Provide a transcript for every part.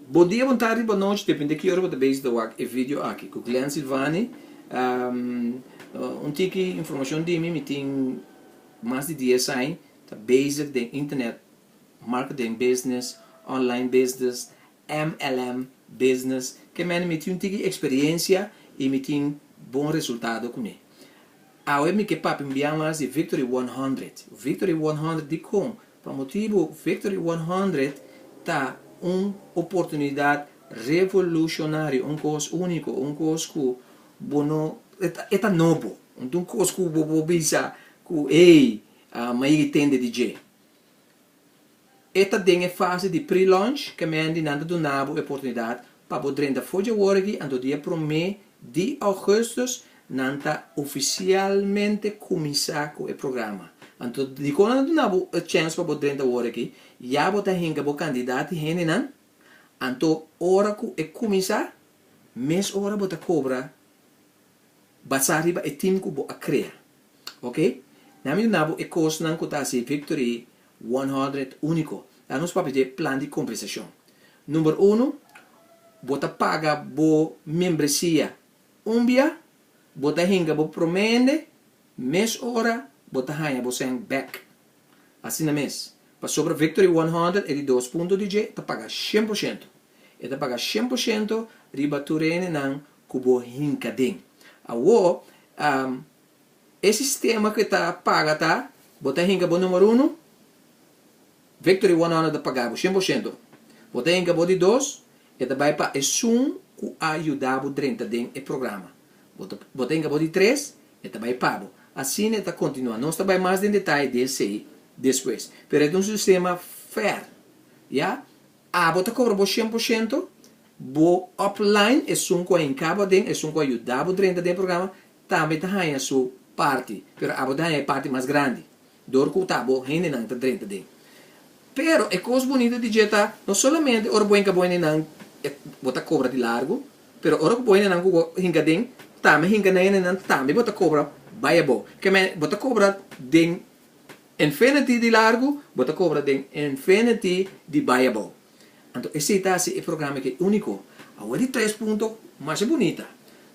Bon dia, bon tardi, bon nochi, depende ki ora bo ta bezig ta wak e video aki. Ku Glenn Silvani, un tiki informashon di mi, mi tin mas di dies aña ta bezig den internet marketing business, online business, MLM business, ke mende mi tin un tiki eksperiencia i mi tin bon resultado kuné. Awe mi ke papia un bia mas di Victory 100. Victory 100 dikon? Pa motibu Victory 100 ta un oportunidat revolushonario, un kos úniko, un kos ku bo no, e ta nobo, un kos ku bo por bisa ku ey, mi a yega tende di dje. E ta den e fase di pre-launch, ke men di nan ta duna bo e oportunidat pa bo drenta for dje awor aki, anto dia promé di ougùstùs nan ta ofisialmente kuminsá ku e programa. Anto dikon nan ta duna bo e chèns pa bo drenta awor aki? Ya bo ta hinka bo kandidat di hendenan, anto ora ku e kuminsá, mes ora bo ta kobra basá riba e tim ku bo a krea. Ok, nan mi duna bo e kosnan ku ta hasi Victory 100 úniko. Laga nos papia di e plan di kompensashon. Number unu, bo ta paga bo membresia un bia, bo ta hinka bo promé hende, mes ora bo ta haña bo sèn bèk. Asina mes, pasobra Victory 100 e di dos punto di dje ta paga 100%. E ta paga 100% riba tur hendenan ku bo hinka den. Awor, e sistema ku e ta paga ta, bo ta hinka bo numero uno, Victory 100 ta paga bo 100%. Bo ta hinka bo di dos, e ta bai pa esun ku a yuda bo drenta den e programa. Bo ta bo ta hinka bo di tres, e ta bai pa bo. Asina e ta kontinua. Nos ta bai mas den detaye di esei despues. Pero e ta un sistema fair, ya. Abo ta kobra bo 100%, bo upline, esun ku a hinka bo aden, esun ku a yuda bo drenta den e programa, tambe ta haña su parti, pero abo ta haña e parti mas grandi, dor ku ta bo hendenan ta drenta den. Pero e kos bunita di dje ta, no solamente ora bo hinka bo hendenan bo ta kobra di largu, pero ora ku bo hendenan ku bo hinka den tambe hinka nan hendenan tambe bo ta kobra bai abou. Ke men bo ta kobra den infinity di largu, bo ta kobra den infinity di bai abou. Anto esei ta hasi e programa ke úniko. Awor di tres punto masha bunita.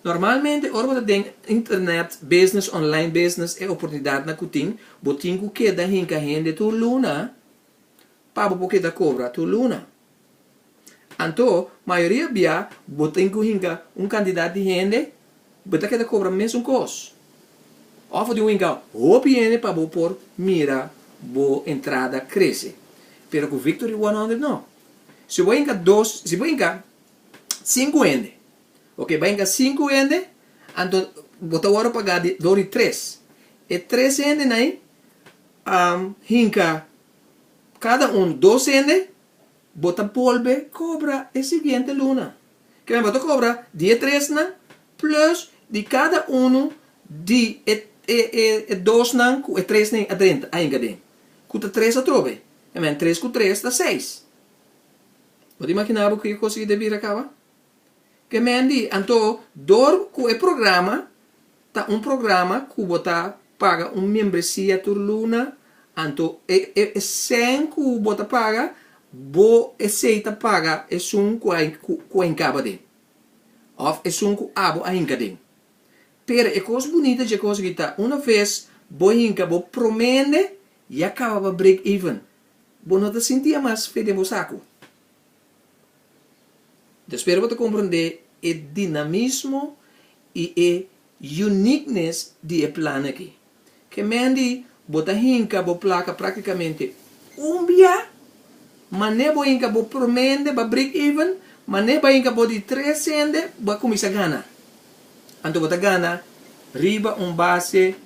Normalmente ora bo ta den internet business, online business, e oportunidatnan ku tin, bo tin ku keda hinka hende tur luna pa bo por keda kobra tur luna. Anto mayoria bia bo tin ku hinka un kantidat di hende, bo ta keda kobra mesun kos. Òf bo tin ku hinka hopi hende pa bo por mira bo entrada krese. Pero ku Victory 100 no. Si bo hinka dos, si bo hinka sinku hende, ok, bo hinka sinku hende, anto bo ta wòrdu pagá di dor di tres. E tres hendenan ei hinka kada un dos hende, bo ta bolbe kobra e siguiente luna. Ke men bo ta kobra di e tresnan plus di kada unu di e e dosnan ku e tresnan a drenta a hinka den. Ku ta tres atrobe. E men tres ku tres ta seis. Bo ta imaginá bo kiko kos aki ta bira kaba? Ke men di, anto dor ku e programa ta un programa ku bo ta paga un membresia tur luna, anto e e sèn ku bo ta paga, bo esei ta paga esun ku a ku a hinka bo aden, òf esun ku abo a hinka aden. Pero e kos bunita dje kos aki ta una ves bo hinka bo promende ya kaba pa break even. Bo no ta sinti mas fe den bo saku. Yo spera bo ta komprondé e dinamismo i e uniqueness di e plan aki. Ke men di bo ta hinka bo plaka praktikamente un bia, manera bo hinka bo promende ba break even, manera bo hinka bo di tres hende bo a kuminsá gana. Anto bo ta gana riba un base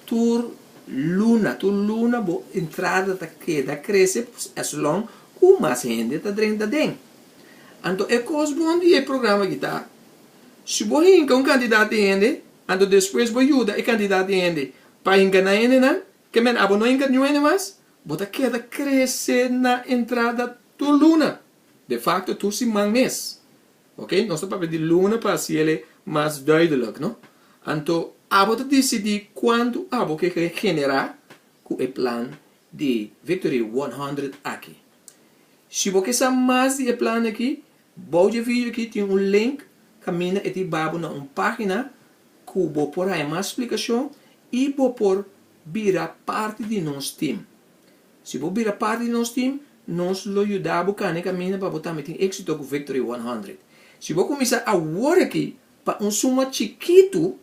tur luna, tur luna bo entrada ta keda krese as long ku mas hende ta drenta den. Anto e kos bon di e programa aki ta, si bo hinka un kantidat di hende, anto despues bo yuda e kantidat di hende pa hinka nan hendenan, ke men abo no hinka niun hende mas, bo ta keda krese na entrada tur luna, de facto tur siman mes. Ok, nos ta papia di luna pa hasi el mas duidelijk, no? Anto abo ta disidí kuantu abo ke generá ku e plan di Victory 100 aki. Si bo ke sa mas di e plan aki, Bou di e video aki tin un link kaminda e ta hiba bo na un página ku bo por haña mas splikashon i bo por bira parti di nos tim. Si bo bira parti di nos tim, nos lo yuda bo kana e kaminda pa bo tambe tin éksito ku Victory 100. Si bo kuminsá awor aki pa un suma chikitu,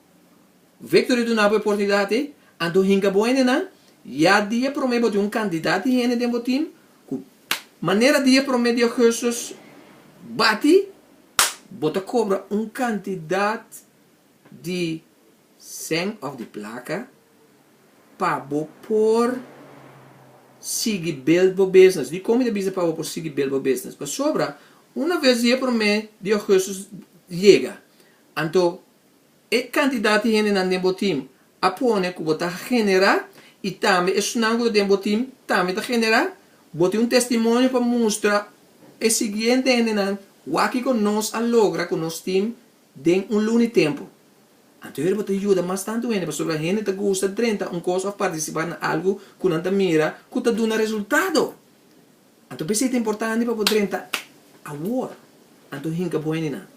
Victory duna bo e oportunidat ei, anto hinka bo hendenan, ya dia promé bo tin un kantidat di hende den bo tim ku manera dia promé di ougùstùs bati, bo ta kobra un kantidat di sèn òf di plaka pa bo por sigui build bo business. Dikon mi ta bisa pa bo por sigui build bo business? Pasobra una ves dia promé di ougùstùs yega, anto E kantidat di hendenan den bo tim a pone ku bo ta generá i tambe esunnan ku ta den bo tim tambe ta generá. Bo tin un testimonio pa mustra e siguiente hendenan wak kiko nos a logra ku nos tim den un luna i tempu. Anto heri bo ta yuda mas tantu hende pasobra hende ta gusta drenta un kos òf partisipá na algu ku nan ta mira ku ta duna resultado. Anto p'esei ta importante pa bo drenta awor, anto hinka bo hendenan.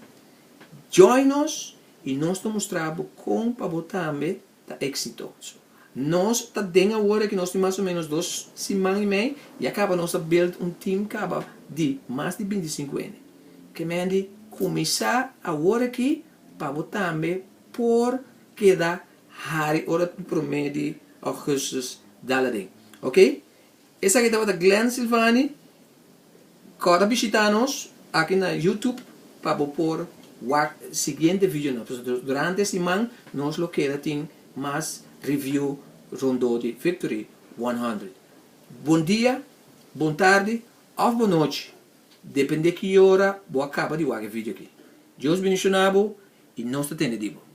Join nos i nos ta mustra bo kon pa bo tambe ta eksitoso. Nos ta den awor aki nos tin mas o menos dos siman i mei ya kaba nos a build un team kaba di mas di 25 hende. Ke men di kuminsá awor aki pa bo tambe por keda hari ora promé di augustus dal aden. Ok? Esaki tabata Glenn Silvani. Kòrda bishitá nos aki na YouTube pa bo por wak siguiente videonan. Pasobra durante e siman nos lo keda tin mas review rondó di Victory 100. Bon dia, bon tardi òf bon nochi, dependé ki ora bo a kaba di wak e video aki. Dios bendishoná bo i nos ta tende di bo.